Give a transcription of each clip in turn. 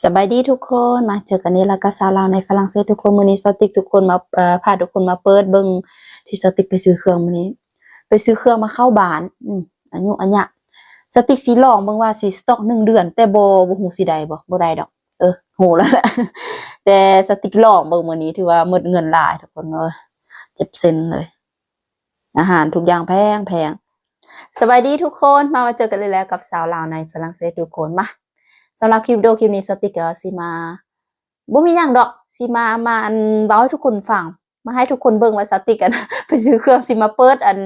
ສະບາຍດີທຸກຄົນ ມາເຈີກັນອີກແລ້ວກັບສາວລາວໃນຝຣັ່ງເສດທຸກຄົນ. ມື້ນີ້ສາວຕິກທຸກຄົນມາ ເອີ ພາທຸກຄົນມາເປີດເບິ່ງທີ່ສາວຕິກໄປຊື້ເຄື່ອງມື້ນີ້. ໄປຊື້ເຄື່ອງມາເຂົ້າບ້ານ ອືມ ອາຍຸອາຍະ. ສາວຕິກຊິລອງເບິ່ງວ່າຊິສະຕັອກໜຶ່ງເດືອນ ແຕ່ບໍ່ ບໍ່ຮູ້ຊິໄດ້ບໍ່ ບໍ່ໄດ້ດອກ. ເອີ ຮູ້ແລ້ວແຫຼະ ແຕ່ສາວຕິກລອງເບິ່ງມື້ນີ້ ຖືວ່າໝົດເງິນຫຼາຍທຸກຄົນເອີຍ ເຈັບເຊັນເລີຍ. ອາຫານທຸກຢ່າງແພງໆ. ສະບາຍດີທຸກຄົນ ມາ ມາເຈີກັນອີກແລ້ວກັບສາວລາວໃນຝຣັ່ງເສດທຸກຄົນ. ມາ ສຳລັບຄລິບວິດີໂອຄລິບນີ້ ສາວຕິກກໍຊິມາ ບໍ່ມີຫຍັງດອກ ຊິມາ ມາ ອັນ ເວົ້າໃຫ້ທຸກຄົນຟັງ ມາໃຫ້ທຸກຄົນເບິ່ງວ່າສາວຕິກ ອັນ ໄປຊື້ເຄື່ອງ ຊິມາເປີດ ອັນ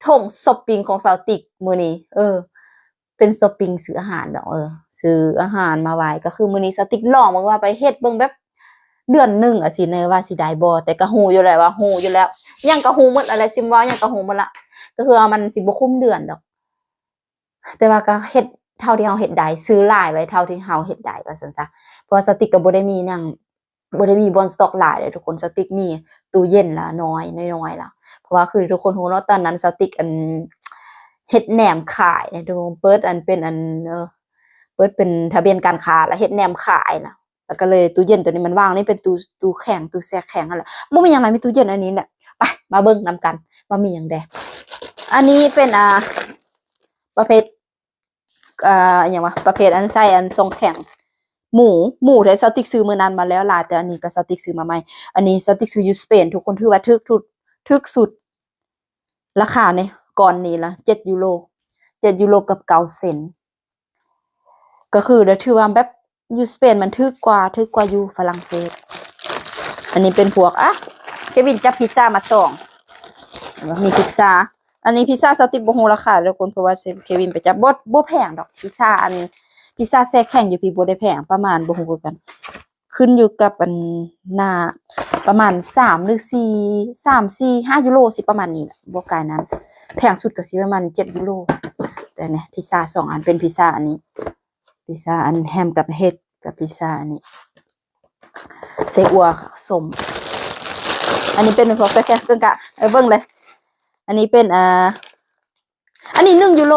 ຖົງຊັອບປິງຂອງສາວຕິກມື້ນີ້. ເອີ ເປັນຊັອບປິງຊື້ອາຫານດອກ ເອີ ຊື້ອາຫານມາໄວ້. ກໍຄືມື້ນີ້ສາວຕິກລອງເບິ່ງວ່າໄປເຮັດເບິ່ງແບບເດືອນໜຶ່ງອາຊິ ແນ່ວ່າຊິໄດ້ບໍ່ ແຕ່ກໍຮູ້ຢູ່ແລ້ວວ່າ ຮູ້ຢູ່ແລ້ວ ຫຍັງກໍຮູ້ໝົດລະແຫຼະ ຊິເວົ້າຫຍັງກໍຮູ້ໝົດລະ. ກໍຄືວ່າມັນຊິບໍ່ຄຸມເດືອນດອກ ແຕ່ວ່າກໍເຮັດເທົ່າທີ່ເຮົາເຮັດໄດ້ ຊື້ຫຼາຍໄວ້ເທົ່າທີ່ເຮົາເຮັດໄດ້ວ່າຊັ້ນຊະ. ເພາະວ່າສາວຕິກກໍບໍ່ໄດ້ມີຫຍັງ ບໍ່ໄດ້ມີບ່ອນສະຕັອກຫຼາຍເດ້ທຸກຄົນ. ສາວຕິກມີຕູ້ເຢັນລະນ້ອຍ ນ້ອຍໆລະ ເພາະວ່າຄືທຸກຄົນຮູ້ເນາະ ຕອນນັ້ນສາວຕິກ ອັນ ເຮັດແໜມຂາຍນະທຸກຄົນ ເປີດ ອັນ ເປັນ ອັນ ເອີ ເປີດເປັນທະບຽນການຄ້າ ລະເຮັດແໜມຂາຍນະ ລະກໍເລີຍຕູ້ເຢັນໂຕນີ້ມັນວ່າງ ນີ້ເປັນຕູ້ ຕູ້ແຂງ ຕູ້ແຊ່ແຂງຫັ້ນແຫຼະ. ບໍ່ມີຫຍັງຫຼາຍ ມີຕູ້ເຢັນອັນນີ້ແຫຼະ. ໄປ ມາເບິ່ງນຳກັນວ່າມີຫຍັງແດ່. ອັນນີ້ເປັນ ອ່າ ປະເພດ ອ່າ ອີຫຍັງວະ ປະເພດອັນໃສ່ອັນຊ່ອງແຂງ ໝູ ໝູແທ້ ສາວຕິກຊື້ມື້ນັ້ນມາແລ້ວຫຼາຍ ແຕ່ອັນນີ້ກໍສາວຕິກຊື້ມາໃໝ່. ອັນນີ້ສາວຕິກຊື້ຢູ່ສະເປນ ທຸກຄົນ ຖືວ່າຖືກ ຖືກ ຖືກສຸດ ລາຄາໃນກ້ອນນີ້ລະ ເຈັດຢູໂຣ ເຈັດຢູໂຣກັບເກົ້າເຊັນ. ກໍຄືໄດ້ຖືວ່າແບບຢູ່ສະເປນມັນຖືກກວ່າ ຖືກກວ່າຢູ່ຝຣັ່ງເສດ. ອັນນີ້ເປັນພວກ ອ່ະ ເຄວິນຈັບພິຊາມາສອງ ມີພິຊາ. ອັນນີ້ພິຊາສາວຕິກບໍ່ຮູ້ລາຄາເດີທຸກຄົນ ເພາະວ່າເຄວິນໄປຈັບ ບໍ່ ບໍ່ແພງດອກພິຊາ. ອັນພິຊາແຊ່ແຂງຢູ່ພີ້ບໍ່ໄດ້ແພງ ປະມານ ບໍ່ຮູ້ຄືກັນ ຂຶ້ນຢູ່ກັບອັນໜ້າ ປະມານສາມ ຫຼື ສີ່ ສາມ ສີ່ ຫ້າຢູໂຣ ຊິປະມານນີ້ແຫຼະ ບໍ່ກາຍນັ້ນ. ແພງສຸດກໍຊິປະມານເຈັດຢູໂຣ. ແຕ່ນີ້ພິຊາສອງອັນ ເປັນພິຊາອັນນີ້ ພິຊາອັນແຮມກັບເຫັດ ກັບພິຊາອັນນີ້ ໃສ່ອົ່ວສົ້ມ. ອັນນີ້ເປັນພວກແຊ່ແຂງ ເອີ ເບິ່ງເລີຍ. ອັນນີ້ເປັນ ອ່າ ອັນນີ້ໜຶ່ງຢູໂຣ.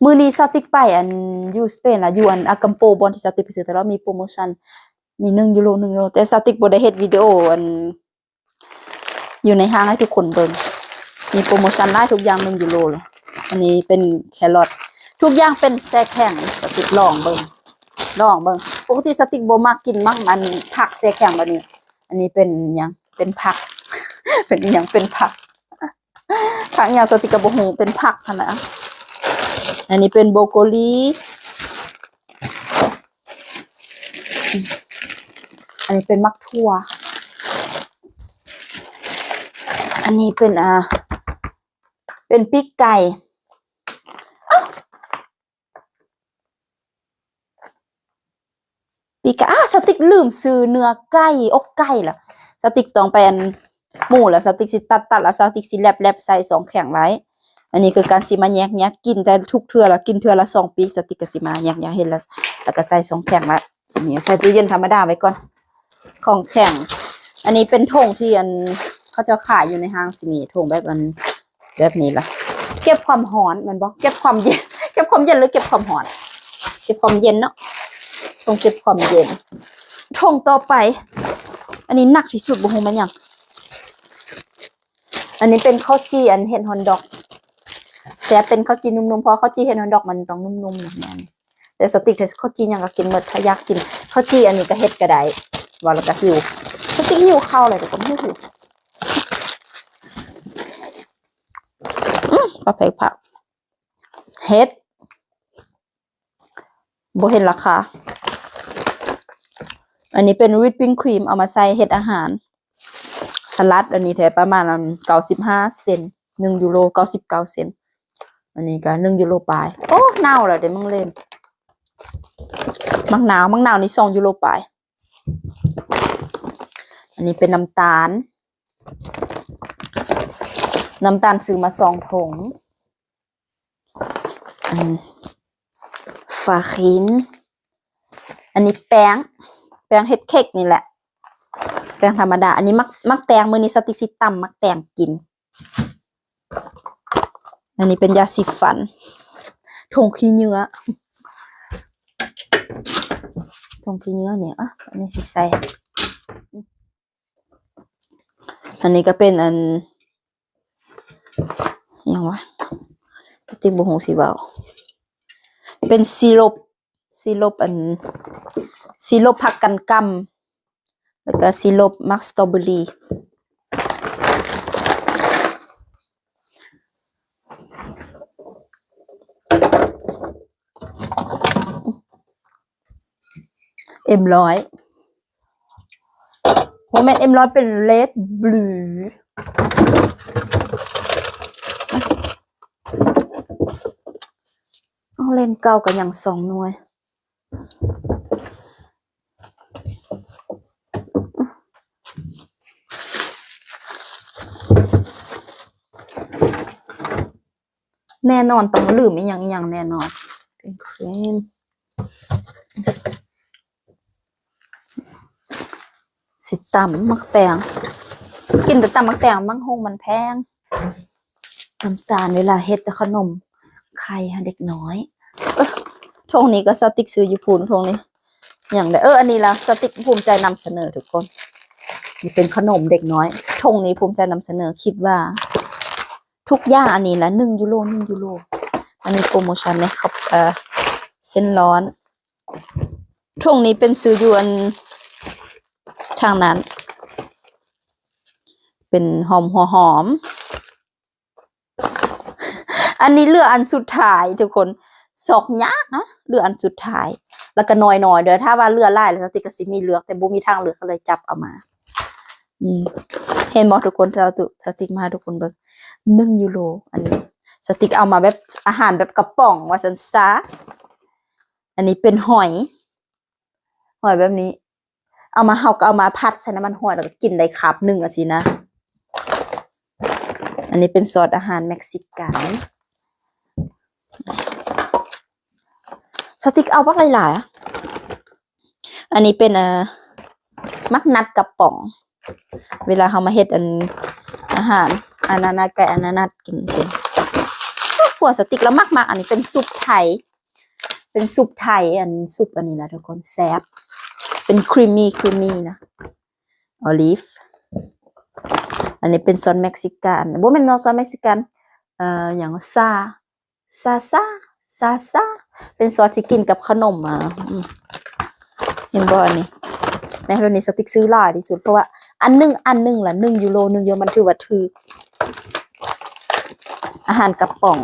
ມື້ນີ້ສາວຕິກໄປ ອັນ ຢູ່ສະເປນລະ ຢູ່ອັນອາກຳໂປ ບ່ອນທີ່ສາວຕິກໄປຊື້ຕະຫຼອດ ມີໂປຣໂມຊັນ ມີໜຶ່ງຢູໂຣ ໜຶ່ງຢູໂຣ. ແຕ່ສາວຕິກບໍ່ໄດ້ເຮັດວິດີໂອ ອັນ ຢູ່ໃນຫ້າງໃຫ້ທຸກຄົນເບິ່ງ ມີໂປຣໂມຊັນຫຼາຍ ທຸກຢ່າງໜຶ່ງຢູໂຣເລີຍ. ອັນນີ້ເປັນແຄຣອດ ທຸກຢ່າງເປັນແຊ່ແຂງ. ສາວຕິກລອງເບິ່ງ ລອງເບິ່ງ. ປົກກະຕິສາວຕິກບໍ່ມັກກິນໝາກ ອັນ ຜັກແຊ່ແຂງແບບນີ້. ອັນນີ້ເປັນຫຍັງ ເປັນຜັກ ເປັນອີຫຍັງ ເປັນຜັກ ຜັກອີຫຍັງ ສາວຕິກກໍບໍ່ຮູ້ ເປັນຜັກຫັ້ນນະ. ອັນນີ້ເປັນໂບໂກລີ ອັນນີ້ເປັນໝາກຖົ່ວ. ອັນນີ້ເປັນ ອ່າ ເປັນປີກໄກ່ ປີກໄກ່ ອ້າ ສາວຕິກລືມຊື້ເນື້ອໄກ່ ອົກໄກ່ລະ. ສາວຕິກຕ້ອງໄປອັນໝູລະ ສາວຕິກຊິຕັດ ຕັດລະ ສາວຕິກຊິແລບ ແລບໃສ່ຊ່ອງແຂງໄວ້. ອັນນີ້ຄືການຊິມາແຍກ ແຍກກິນ ແຕ່ທຸກເທື່ອລະ ກິນເທື່ອລະສອງປີ ສາວຕິກກໍຊິມາແຍກ ແຍກເຮັດລະ ລະກໍໃສ່ຊ່ອງແຂງໄວ້. ນີ້ໃສ່ຕູ້ເຢັນທຳມະດາໄວ້ກ່ອນ ຂອງແຂງ. ອັນນີ້ເປັນຖົງທີ່ອັນ ເຂົາເຈົ້າຂາຍຢູ່ໃນຫ້າງ ຊິມີຖົງແບບອັນ ແບບນີ້ລະ ເກັບຄວາມຮ້ອນແມ່ນບໍ່ ເກັບຄວາມເຢັນ ເກັບຄວາມເຢັນ ຫຼື ເກັບຄວາມຮ້ອນ ເກັບຄວາມເຢັນເນາະ ຖົງເກັບຄວາມເຢັນ. ຖົງຕໍ່ໄປ ອັນນີ້ໜັກທີ່ສຸດ ບໍ່ຮູ້ແມ່ນຫຍັງ. ອັນນີ້ເປັນເຂົ້າຈີ່ອັນເຫັດຮອດດອກ ແຊບ ເປັນເຂົ້າຈີ່ນຸ່ມໆ ເພາະເຂົ້າຈີ່ເຫັດຮອດດອກມັນຕ້ອງນຸ່ມໆ ແມ່ນ. ແຕ່ສາວຕິກ ເຮັດເຂົ້າຈີ່ຫຍັງກໍກິນໝົດ ຖ້າຢາກກິນເຂົ້າຈີ່ອັນນີ້ກໍເຮັດກໍໄດ້. ເວົ້າແລ້ວກໍຫິວ ສາວຕິກຫິວເຂົ້າເລີຍທຸກຄົນ ຫິວ ຫິວ. ອືມ ປາເຜັກຜັກ ເຫັດ ບໍ່ເຫັນລາຄາ. ອັນນີ້ເປັນວິບປິ້ງຄຣີມ ເອົາມາໃສ່ເຮັດອາຫານ ສະຫຼັດ. ອັນນີ້ແທ້ປະມານເກົ້າສິບຫ້າເຊັນ ໜຶ່ງຢູໂຣ ເກົ້າສິບເກົ້າເຊັນ. ອັນນີ້ກໍໜຶ່ງຢູໂຣປາຍ. ໂອ້ ເນົ່າແລ້ວເດ້ ມັກເຫຼັ້ນ ໝາກນາວ ໝາກນາວນີ້ສອງຢູໂຣປາຍ. ອັນນີ້ເປັນນ້ຳຕານ ນ້ຳຕານຊື້ມາສອງຖົງ. ອັນ ຟາຄີນ ອັນນີ້ແປ້ງ ແປ້ງເຮັດເຄັກນີ້ແຫຼະ ແປ້ງທຳມະດາ. ອັນນີ້ໝາກ ໝາກແຕງ ມື້ນີ້ສາວຕິກຊິຕຳໝາກແຕງກິນ. ອັນນີ້ເປັນຢາສີຟັນ ຖົງຂີ້ເຫຍື້ອ. ຖົງຂີ້ເຫຍື້ອນີ້ ອ່ະ ອັນນີ້ຊິໃສ່ ອັນນີ້ກໍເປັນອັນ ຫຍັງວະ ກະຕິກບໍ່ຮູ້ຊິເວົ້າ ເປັນຊີລົບ ຊີລົບອັນ ຊີລົບຜັກກັນກຳ ແລ້ວກໍຊີລົບໝາກສະຕໍເບີຣີ. ເອັມຮ້ອຍ ບໍ່ແມ່ນເອັມຮ້ອຍ ເປັນເຣດບລູ. ເອົາ ເລນເກົ່າກໍຍັງສອງໜ່ວຍ. ແນ່ນອນຕ້ອງລືມອີ່ຫຍັງອີ່ຫຍັງແນ່ນອນ ເປັນຄຣີມ ຊິຕຳໝາກແຕງ ກິນແຕ່ຕຳໝາກແຕງ ໝາກຫຸ່ງມັນແພງ ນ້ຳຕານ ເວລາເຮັດແຕ່ຂະໜົມໄຂ່ໃຫ້ເດັກນ້ອຍ. ເອີ ຖົງນີ້ກໍສາວຕິກຊື້ຢູ່ພຸ້ນ ຖົງນີ້ຫຍັງເດ ເອີ ອັນນີ້ລະ ສາວຕິກພູມໃຈນຳສະເໜີທຸກຄົນ ນີ້ເປັນຂະໜົມເດັກນ້ອຍ. ຖົງນີ້ພູມໃຈນຳສະເໜີ ຄິດວ່າທຸກຢ່າງ. ອັນນີ້ລະ ໜຶ່ງຢູໂຣ ໜຶ່ງຢູໂຣ ອັນນີ້ໂປຣໂມຊັນເດ້ ເອີ ເສັ້ນຮ້ອນ. ຖົງນີ້ເປັນຊື້ຢູ່ອັນທາງນັ້ນ ເປັນຫອມ ຫົວຫອມ. ອັນນີ້ເຫຼືອອັນສຸດທ້າຍທຸກຄົນ ຊອກຍາກນະ ເຫຼືອອັນສຸດທ້າຍ ແລ້ວກໍນ້ອຍໆເດີ້. ຖ້າວ່າເຫຼືອຫຼາຍແລ້ວ ສາວຕິກກໍຊິມີເລືອກ ແຕ່ບໍ່ມີທາງເລືອກ ກໍເລີຍຈັບເອົາມາ. ອືມ ເຫັນບໍ່ທຸກຄົນ ສາວຕິກ ສາວຕິກມາໃຫ້ທຸກຄົນເບິ່ງ ໜຶ່ງຢູໂຣ. ອັນນີ້ສາວຕິກເອົາມາແບບອາຫານແບບກະປ໋ອງວ່າຊັ້ນຊະ. ອັນນີ້ເປັນຫອຍ ຫອຍແບບນີ້ ເອົາມາ ເຮົາກໍເອົາມາຜັດໃສ່ນ້ຳມັນຫອຍ ແລ້ວກໍກິນໄດ້ຄາບໜຶ່ງ ຈັ່ງຊີ້ນະ. ອັນນີ້ເປັນຊອດອາຫານເມັກຊິກັນ ສາວຕິກເອົາບັກຫຼາຍໆ. ອັນນີ້ເປັນ ເອີ ໝາກນັດກະປ໋ອງ ເວລາເຮົາມາເຮັດອັນ ອາຫານອານານາດ ໄກ່ອານານາດກິນຊີ້. ພວກສາວຕິກລະມັກໆ. ອັນນີ້ເປັນຊຸບໄທ ເປັນຊຸບໄທ ອັນຊຸບອັນນີ້ລະທຸກຄົນ ແຊບ ເປັນຄຣີມມີ ຄຣີມມີນະ ໂອລິບ. ອັນນີ້ເປັນຊອດເມັກຊິກັນ ບໍ່ແມ່ນເນາະ ຊອດເມັກຊິກັນ ເອີ ຫຍັງ ຊາ ຊາຊາ ຊາຊາ ເປັນຊອດທີ່ກິນກັບຂະໜົມ. ອາ ອືມ ເຫັນບໍ່ ອັນນີ້ ແມ່ນແບບນີ້ ສາວຕິກຊື້ຫຼາຍທີ່ສຸດ ເພາະວ່າອັນໜຶ່ງ ອັນໜຶ່ງລະໜຶ່ງຢູໂຣ ໜຶ່ງຢູໂຣ ມັນຖືວ່າຖືກ. ອາຫານກະປ໋ອງ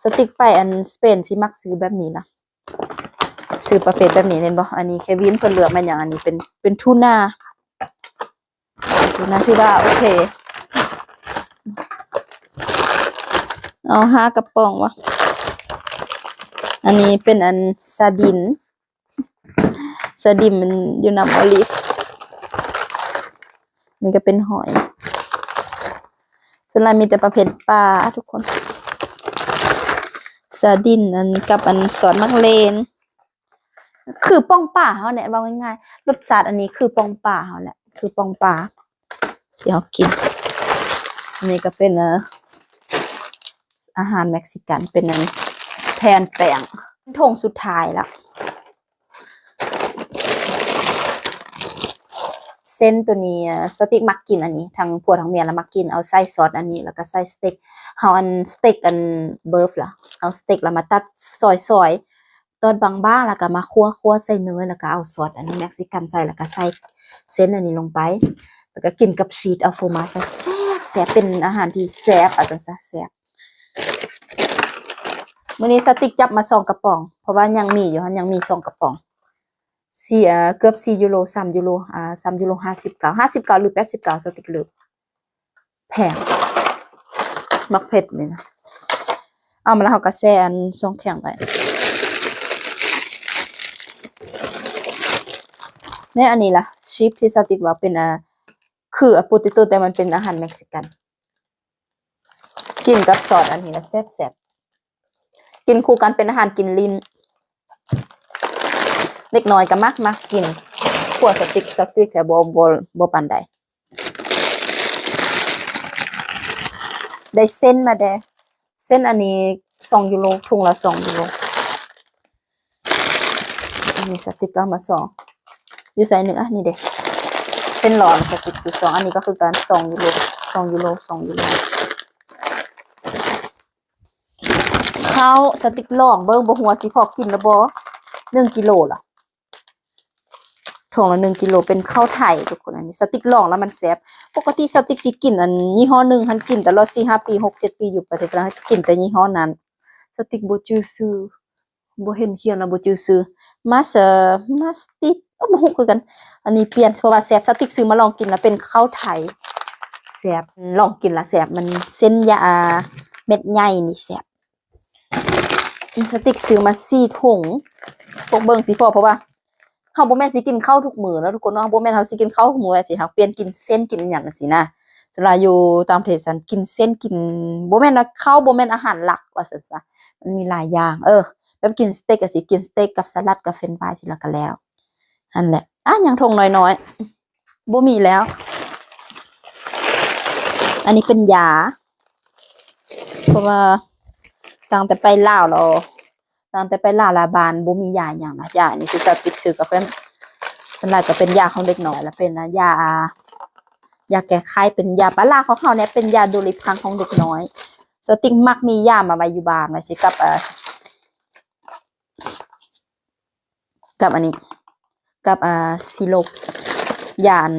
ສາວຕິກໄປອັນສະເປນຊິມັກຊື້ແບບນີ້ລະ ຊື້ປະເພດແບບນີ້ ເຫັນບໍ່. ອັນນີ້ເຄວິນເພິ່ນເລືອກແມ່ນຫຍັງ ອັນນີ້ເປັນ ເປັນທູນາ ນາ ຖືວ່າໂອເຄ ເອົາຫ້າກະປ໋ອງວະ. ອັນນີ້ເປັນອັນຊາດິນ ຊາດິນມັນຢູ່ນຳໂອລິບ. ນີ້ກໍເປັນຫອຍ ສ່ວນຫຼາຍມີແຕ່ປະເພດປາທຸກຄົນ ຊາດິນ ອັນ ກັບອັນຊອດໝາກເລນ. ຄືປ່ອງປາເຮົາແຫຼະ ເວົ້າງ່າຍໆ ລົດຊາດອັນນີ້ຄືປ່ອງປາເຮົາແຫຼະ ຄືປ່ອງປາທີ່ເຮົາກິນ. ອັນນີ້ກໍເປັນ ເອີ ອາຫານເມັກຊິກັນ ເປັນອັນແຜ່ນແປ້ງ. ຖົງສຸດທ້າຍລະ ເສັ້ນໂຕນີ້ ເອີ ສາວຕິກມັກກິນອັນນີ້ ທັງຜົວທັງເມຍລະມັກກິນ ເອົາໃສ່ຊອດອັນນີ້ ແລ້ວກໍໃສ່ສະເຕັກ ເຮົາອັນສະເຕັກອັນເບີຟລະ ເອົາສະເຕັກລະມາຕັດຊອຍໆ ຕອດບາງໆ ແລ້ວກໍມາຂົ້ວໆ ໃສ່ເນີຍ ແລ້ວກໍເອົາຊອດອັນນີ້ເມັກຊິກັນໃສ່ ແລ້ວກໍໃສ່ເສັ້ນອັນນີ້ລົງໄປ ແລ້ວກໍກິນກັບຊີສ ເອົາໂຟມາໃສ່ ແຊບໆ ເປັນອາຫານທີ່ແຊບ ວ່າຊັ້ນຊະ ແຊບ. ມື້ນີ້ສາວຕິກຈັບມາສອງກະປ໋ອງ ເພາະວ່າຍັງມີຢູ່ຫັ້ນ ຍັງມີສອງກະປ໋ອງ ສີ່ ເອີ ເກືອບສີ່ຢູໂຣ ສາມຢູໂຣ ອາ ສາມຢູໂຣ ຫ້າສິບເກົ້າ ຫ້າສິບເກົ້າ ຫຼື ແປດສິບເກົ້າ ສາວຕິກລືມ. ແພງ ໝາກເຜັດນີ້ນະ ເອົາມາແລ້ວເຮົາກໍແຊ່ອັນຊ່ອງແຂງໄວ້. ແລ້ວອັນນີ້ລະ ຊິບ ທີ່ສາວຕິກວ່າເປັນ ອາ ຄື ອາ ໂປເຕໂຕ ແຕ່ມັນເປັນອາຫານເມັກຊິກັນ ກິນກັບຊອດອັນນີ້ລະແຊບໆ ກິນຄູ່ກັນ ເປັນອາຫານກິນຫຼິ້ນ. ເດັກນ້ອຍກໍມັກ ມັກກິນ ພວກສະຕິກ ສະຕິກແທ້ ບໍ່ ບໍ່ ບໍ່ປານໃດ. ໄດ້ເສັ້ນມາແດ່ ເສັ້ນອັນນີ້ສອງຢູໂຣ ຖົງລະສອງຢູໂຣ. ອັນນີ້ສະຕິກກໍເອົາມາສອງ ຢູ່ໃສໜຶ່ງ ອັນນີ້ເດ້ ເສັ້ນຫຼໍ່ສະຕິກຊື້ສອງ ອັນນີ້ກໍຄືກັນ ສອງຢູໂຣ ສອງຢູໂຣ ສອງຢູໂຣ. ເຂົ້າສະຕິກລອງເບິ່ງ ບໍ່ຮູ້ວ່າຊິພໍກິນຫຼືບໍ່ ໜຶ່ງກິໂລລະ ຖົງລະໜຶ່ງກິໂລ ເປັນເຂົ້າໄທທຸກຄົນ. ອັນນີ້ສະຕິກລອງແລ້ວມັນແຊບ ປົກກະຕິສະຕິກຊິກິນອັນຍີ່ຫໍ້ໜຶ່ງຫັ້ນ ກິນຕະຫຼອດສີ່ຫ້າປີ ຫົກເຈັດປີ ຢູ່ປະເທດຝຣັ່ງ ກິນແຕ່ຍີ່ຫໍ້ນັ້ນ. ສະຕິກບໍ່ຈື່ຊື່ ບໍ່ເຫັນຂຽນລະບໍ່ຈື່ຊື່ ມາສ ມາສຕິກ ເອີ ບໍ່ຮູ້ຄືກັນ. ອັນນີ້ປ່ຽນ ເພາະວ່າແຊບ ສະຕິກຊື້ມາລອງກິນລະເປັນເຂົ້າໄທ ແຊບ ລອງກິນລະແຊບ ມັນເສັ້ນຢາ ເມັດໃຫຍ່ນີ້ແຊບ. ສະຕິກຊື້ມາສີ່ຖົງ ພວກເບິ່ງຊິພໍ ເພາະວ່າເຮົາບໍ່ແມ່ນຊິກິນເຂົ້າທຸກມື້ເນາະທຸກຄົນເນາະ ບໍ່ແມ່ນເຮົາຊິກິນເຂົ້າທຸກມື້ ຊິຫາກປ່ຽນກິນເສັ້ນກິນອີ່ຫຍັງຈັ່ງຊີ້ນະ. ສ່ວນຫຼາຍຢູ່ຕ່າງປະເທດຊັ້ນ ກິນເສັ້ນ ກິນ ບໍ່ແມ່ນວ່າເຂົ້າບໍ່ແມ່ນອາຫານຫຼັກວ່າຊັ້ນຊະ ມັນມີຫຼາຍຢ່າງ ເອີ ແບບກິນສະເຕັກກໍຊິກິນສະເຕັກກັບສະລັດກັບເຟຣນຟາຍຊີ້ລະກໍແລ້ວ ຫັ້ນແຫຼະ. ອາ ຍັງຖົງນ້ອຍໆ ບໍ່ມີແລ້ວ. ອັນນີ້ເປັນຢາ ເພາະວ່າຕັ້ງແຕ່ໄປລາວແລ້ວ ຕັ້ງແຕ່ໄປລາວລະບ້ານບໍ່ມີຢາຫຍັງນະ ຢານີ້ຄືສະຕິກຊື້ກໍເປັນ ສ່ວນຫຼາຍກໍເປັນຢາຂອງເດັກນ້ອຍ ລະເປັນຢາ ຢາແກ້ໄຂ້ ເປັນຢາປາລາຂອງເຮົານີ້ ເປັນຢາດູລິພັງຂອງເດັກນ້ອຍ. ສະຕິກມັກມີຢາມາໄວ້ຢູ່ບ້ານ ໄວ້ຊິກັບ ເອີ ກັບອັນນີ້ ກັບ ອ່າ ຊີລົບ ຢາອັນ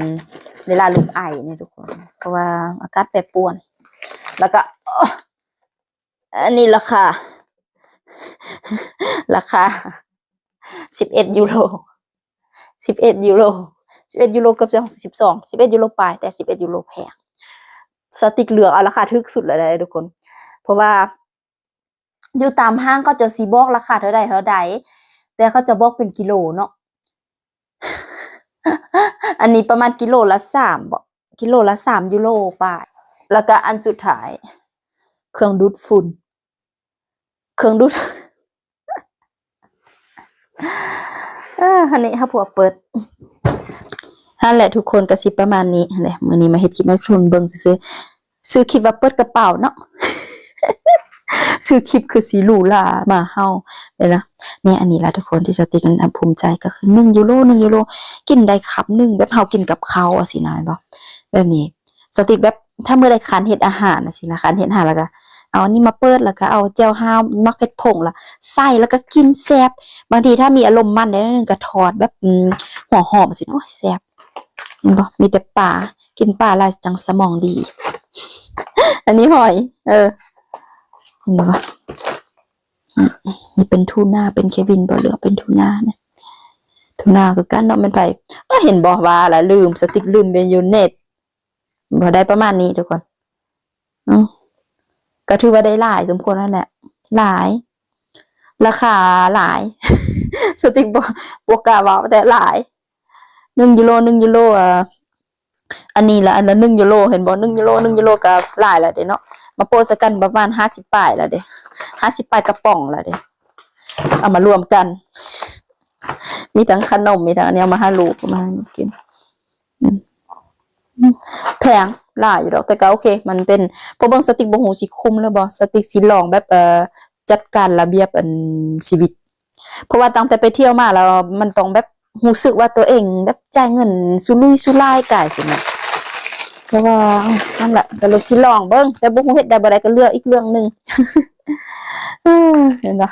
ເວລາລູກໄອນີ້ທຸກຄົນ ເພາະວ່າອາກາດແປປວນ. ແລ້ວກໍ ອັນນີ້ລາຄາ ລາຄາສິບເອັດຢູໂຣ ສິບເອັດຢູໂຣ ສິບເອັດຢູໂຣ ເກືອບສິບສອງ ສິບເອັດຢູໂຣປາຍ ແຕ່ສິບເອັດຢູໂຣແພງ. ສະຕິກເລືອກເອົາລາຄາຖືກສຸດແລ້ວເດ້ທຸກຄົນ ເພາະວ່າ ຢູ່ຕາມຫ້າງເຂົາເຈົ້າຊິບອກລາຄາເທົ່າໃດເທົ່າໃດ ແຕ່ເຂົາເຈົ້າບອກເປັນກິໂລເນາະ. ອັນນີ້ປະມານກິໂລລະສາມບໍ ກິໂລລະສາມຢູໂຣປາຍ. ແລ້ວກະອັນສຸດທ້າຍ ເຄື່ອງດູດຝຸ່ນ ເຄື່ອງດູດ ເອີ ອັນນີ້ຫາຜົວເປີດ. ຫັ້ນແຫຼະທຸກຄົນ ກະຊິປະມານນີ້ຫັ້ນແຫຼະ. ມື້ນີ້ມາເຮັດຄລິບໃຫ້ທຸກຄົນເບິ່ງຊື່ໆ ຊື່ຄລິບວ່າເປີດກະເປົາເນາະ ຊື່ຄລິບຄືຊິຫຼູຫຼາມາເຮົາເດ້ນະ. ນີ້ ອັນນີ້ລະທຸກຄົນທີ່ສະຕິກອັນພູມໃຈ ກໍຄືໜຶ່ງຢູໂຣ ໜຶ່ງຢູໂຣ ກິນໄດ້ຄັບໜຶ່ງ ແບບເຮົາກິນກັບເຂົ້າຈັ່ງຊີ້ນະ ແມ່ນບໍ່ ແບບນີ້. ສະຕິກແບບ ຖ້າມື້ໃດຄັນເຮັດອາຫານຈັ່ງຊີ້ນະ ຄັນເຮັດອາຫານ ແລ້ວກໍເອົາອັນນີ້ມາເປີດ ແລ້ວກໍເອົາແຈ່ວຫ້າວ ໝາກເຜັດຜົງລະໃສ່ ແລ້ວກໍກິນແຊບ. ບາງທີຖ້າມີອາລົມໝັ້ນໄດ້ໜ້ອຍໜຶ່ງ ກໍທອດແບບ ອືມ ຫົວຫອມຈັ່ງຊີ້ນະ ໂອ້ຍ ແຊບ. ເຫັນບໍ່ ມີແຕ່ປາ ກິນປາແລ້ວຈັ່ງສະໝອງດີ. ອັນນີ້ຫອຍ ເອີ ເຫັນບໍ່ ອືມ ນີ້ເປັນທູນາ ເປັນເຄວິນບໍ ຫຼືເປັນທູນານະ ທູນາຄືກັນເນາະ ແມ່ນໃຜ ເອີ ເຫັນບໍ່ ວ່າລະລືມ ສະຕິກລືມເປັນຢູ່ເນັດ ບໍ່ໄດ້ປະມານນີ້ທຸກຄົນ. ອືມ ກໍຖືວ່າໄດ້ຫຼາຍສົມຄວນນັ້ນແຫຼະ ຫຼາຍ ລາຄາຫຼາຍ ສະຕິກບໍ່ ບໍ່ກ້າເວົ້າ ແຕ່ຫຼາຍ ໜຶ່ງຢູໂຣ ໜຶ່ງຢູໂຣ ເອີ ອັນນີ້ລະ ອັນລະໜຶ່ງຢູໂຣ ເຫັນບໍ່ ໜຶ່ງຢູໂຣ ໜຶ່ງຢູໂຣກໍຫຼາຍແລ້ວເດ້ເນາະ ມາໂປະໃສ່ກັນປະມານຫ້າສິບປາຍແລ້ວເດ້ ຫ້າສິບປາຍກະປ໋ອງແລ້ວເດ້ ເອົາມາລວມກັນ ມີທັງຂະໜົມ ມີທັງອັນນີ້ ເອົາມາໃຫ້ລູກ ເອົາມາໃຫ້ລູກກິນ. ອືມ ແພງຫຼາຍຢູ່ດອກ ແຕ່ກໍໂອເຄ ມັນເປັນ ພໍເບິ່ງສະຕິກບໍ່ຮູ້ຊິຄຸ້ມຫຼືບໍ່ ສະຕິກຊິລອງແບບ ເອີ ຈັດການລະບຽບ ອັນ ຊີວິດ ເພາະວ່າຕັ້ງແຕ່ໄປທ່ຽວມາແລ້ວ ມັນຕ້ອງແບບຮູ້ສຶກວ່າຕົວເອງແບບຈ່າຍເງິນສຸລຸຍສຸລາຍກາຍຊີ້ນະ ແຕ່ວ່າ ນັ້ນລະ ກໍເລີຍຊິລອງເບິ່ງ ແຕ່ບໍ່ຮູ້ເຮັດໄດ້ບໍ່ໄດ້ກໍເລື່ອງ ອີກເລື່ອງໜຶ່ງ. ເອີ ເຫັນບໍ່